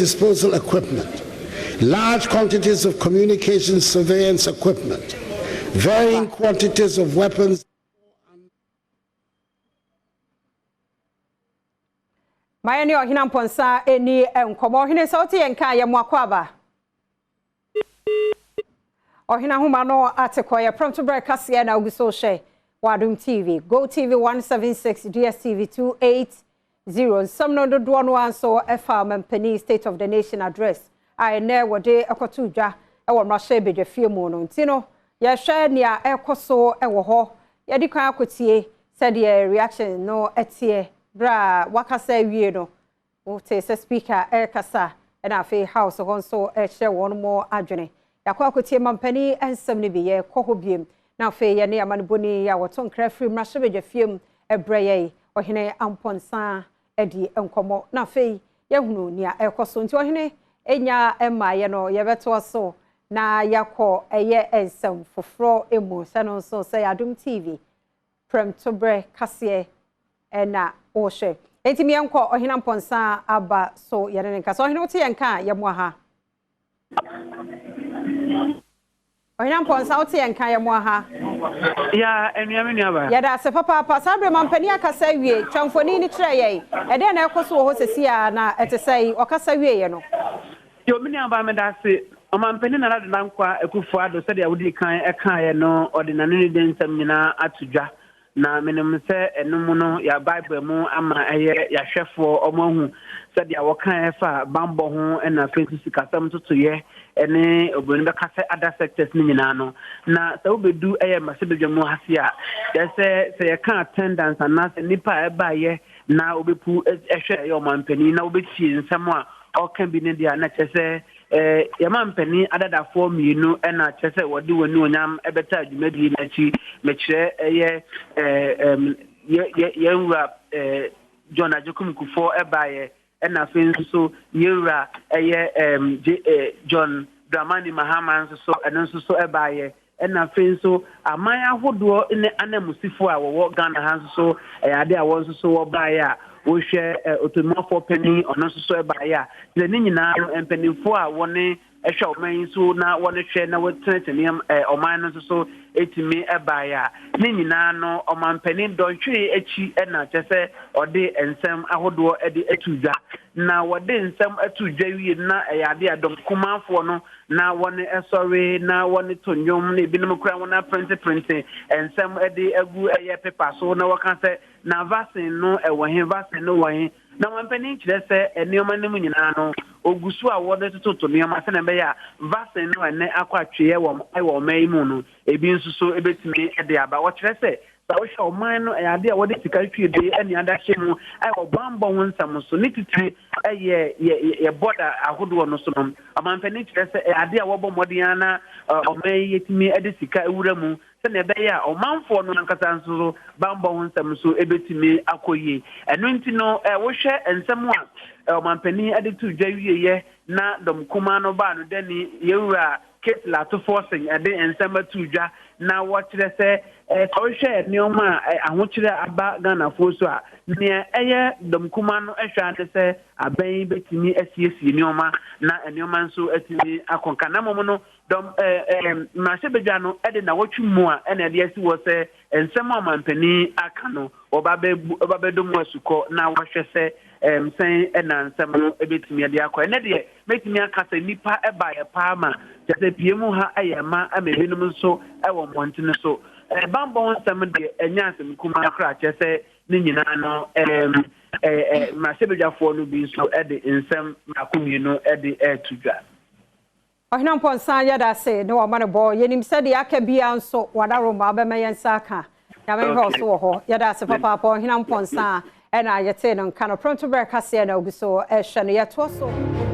Disposal equipment, large quantities of communications surveillance equipment, varying quantities of weapons. Ma yɛne Ɔhene Amponsah ɛni nkɔmmɔ. Ɔhene sɛ wote yɛn nka a yɛ mo akwaaba. Ɔhene ahoma no ate kɔ yɛ prɔmto berɛ kaseɛ na wogu so hyɛ wɔ Adom TV, Go TV 176, DSTV 280. Nsɛm no dodoɔ no ara nso ɛfa ɔmampanin State of the Nation Address a ɛnɛ wɔde ɛkɔto dwa ɛwɔ mmarahyɛ badwafie mu no. Nti no yɛhwɛ nea ɛkɔ so ɛwɔ hɔ. Yɛde kwan akɔtie sɛdeɛ reaction no ɛteɛ berɛ a wakasa awie no. Wote sɛ speaker ɛrekasa ɛna afei house hɔ nso ɛkyerɛ wɔn mo adwene. Yɛakɔ akɔtie mampanin nsɛm no bi, yɛkɔ hɔ biem. Na afei yɛne amanebɔni a wɔto nkra firi mmarahyɛbadwafie mu ɛbrɛ yɛn Ɔhene Amponsah adi nkɔmmɔ. Na afei yɛhunu nea ɛrekɔ so. Nti ɔhene enya mmaeɛ no yɛbɛtoa so na yɛakɔ ɛyɛ nsɛm foforɔ mu. Sɛ no nso sɛ Adom TV prɛmtoberɛ kaseɛ ɛna wɔhwɛ. Enti yɛnkɔ Ɔhene Amponsah aba so yɛne ne nkasa. Ɔhene wote yɛn ka a yɛmmoa ha. Ɔhene Amponsah wote yɛn ka yɛmmoa ha. Ya enua me nua ba. Yɛda ase papaapa. Saa bere mampanin akasa awie. Twa mfoni ni kyerɛ yɛn. Ɛdɛn na ɛkɔ so wɔ hɔ sɛsi a na ɛte sɛ ɔkasa wieɛ no? Yo me nua ba meda ase. Ɔmampanin Nana Addo Dankwa Akufo-Addo sɛdeɛ wodi kan ɛkaeɛ no ɔde n'ano ne de nsɛm nyinaa ato dwa. Na menim sɛ ɛno mu no yɛ Bible mu ama ɛyɛ yɛahwɛfoɔ ɔmo ahu sɛdeɛ wɔka ɛfa bambɔ ho ɛna afei nso sikasɛm ntotoyɛ ɛne oburoni bɛka sɛ other sectors no nyinaa no. Na sɛ wobɛdu ɛyɛ mmarahyɛbadwa mu ase a kyerɛ sɛ sɛ yɛka attendance anaasɛ nnipa a ɛbaeɛ na wobɛpu ɛhwɛ ɛyɛ ɔmampanin na wobɛtie nsɛm a ɔka bi no deɛ a na kyerɛ sɛ yɛma mpanin adadafoɔ mmienu ɛna kyerɛ sɛ wɔde wɔn animuonyam ɛbɛta dwumadie n'akyi. Mekyerɛ ɛyɛ yɛn wura John Agyekum Kufuor ɛbaeɛ, ɛna afei nso so yɛn wura ɛyɛ John Dramani Mahama nso so ɛno nso so ɛbaeɛ, ɛna afei nso aman ahodoɔ ne ananmusifoɔ a wɔwɔ Ghana ha nso so ɛyɛ ade a wɔn nso so wɔbaeɛ a wohwɛ otomuafoɔ panin ɔno nso so ɛbaeɛ a kyerɛ ne nyinaa no mpanimfoɔ a wɔne ɛhwɛ ɔman yi so na wɔne hwɛ na wɔtenetene ɔman no nso so etumi ɛbaeɛ a ne nyinaa no ɔmanpanin dɔnhwere akyi ɛna kyerɛ sɛ ɔde nsɛm ahodoɔ ɛde ato dwa. Na wɔde nsɛm ato dwa wie na ɛyɛ ade a dɔm kumafoɔ no na wɔne ɛsɔre na wɔne to nnwom na ebinom kora wɔn aprenteprente nsɛm ɛde agu ɛyɛ pepa so na wɔka sɛ na vaccine no ɛwɔ he, vaccine no wɔ he. Na wɔmpanin kyerɛ sɛ nneɛma no mu nyinaa no ogu so a wɔde tototo nneɛma sɛnea ɛbɛyɛ a vaccine no ɛnɛ akɔ atweɛ wɔ ɛwɔ ɔman yi mu no ebi nso so ebetumi de aba. Wɔkyerɛ sɛ sɛ wohwɛ ɔman no ɛyɛ ade a wɔde sika twedie ɛne adahyɛ mu ɛwɔ bambɔ ho nsɛm so ne titiri ɛyɛ yɛ yɛ bɔda ahodoɔ no so no, ɔmanpanin kyerɛ sɛ ɛyɛ ade a wɔbɔ mmɔden ana ɔman yi yɛtumi de sika ewura mu sɛnea ɛbɛyɛ a ɔmanfoɔ no ankasa nso so bambɔ ho nsɛm so ebetumi akɔ yie. Ɛno nti no wohwɛ nsɛm a ɔmanpanin de to dwa wieɛ na dɔm kumaa no baa no dani yɛwura Cassiel Ato Forson ɛde nsɛm ato dwa na wɔkyerɛ sɛ sɛ wohwɛ nneɛma a ahokyerɛ aba Ghanafoɔ so a nea ɛyɛ dɔm kumaa no ɛhwɛ ane sɛ abɛn bɛtumi asiesie nneɛma na nneɛma nso atumi akɔnka. Na mmom no dɔm mmarahyɛbadwa no ɛde nawɔtwe mu a ɛna ɛde asi wɔ sɛ nsɛm a ɔmampanin aka no wɔba bɛdɔ mu asukɔ na wɔhwɛ sɛ sɛn ɛna nsɛm no ɛbɛtumi de akɔ. Ɛnɛ deɛ mɛtumi aka sɛ nnipa ɛbaeɛ paa ma kyerɛ sɛ pie mu ha ɛyɛ ma ama ebinom nso ɛwɔ mmɔntene so. Bambɔ ho nsɛm deɛ ɛnyɛ asɛm kumaa koraa, kyerɛ sɛ ne nyinaa no mmarahyɛbadwafoɔ no bi nso ɛde nsɛm mako mmienu ɛde ɛɛto dwa. Ɔhene Amponsah yɛda ase ne wɔma no bɔ. Yɛnim sɛdeɛ aka bia nso wadaroma bɛma yɛn nsa aka. Nyame nhwɛ wo so wɔ hɔ. Yɛda ase papaapa. Ɔhene Amponsah ɛna yɛtee no nka no. Prɔmto berɛ kaseɛ na ogu so ɛhwɛ no. Yɛtoa so.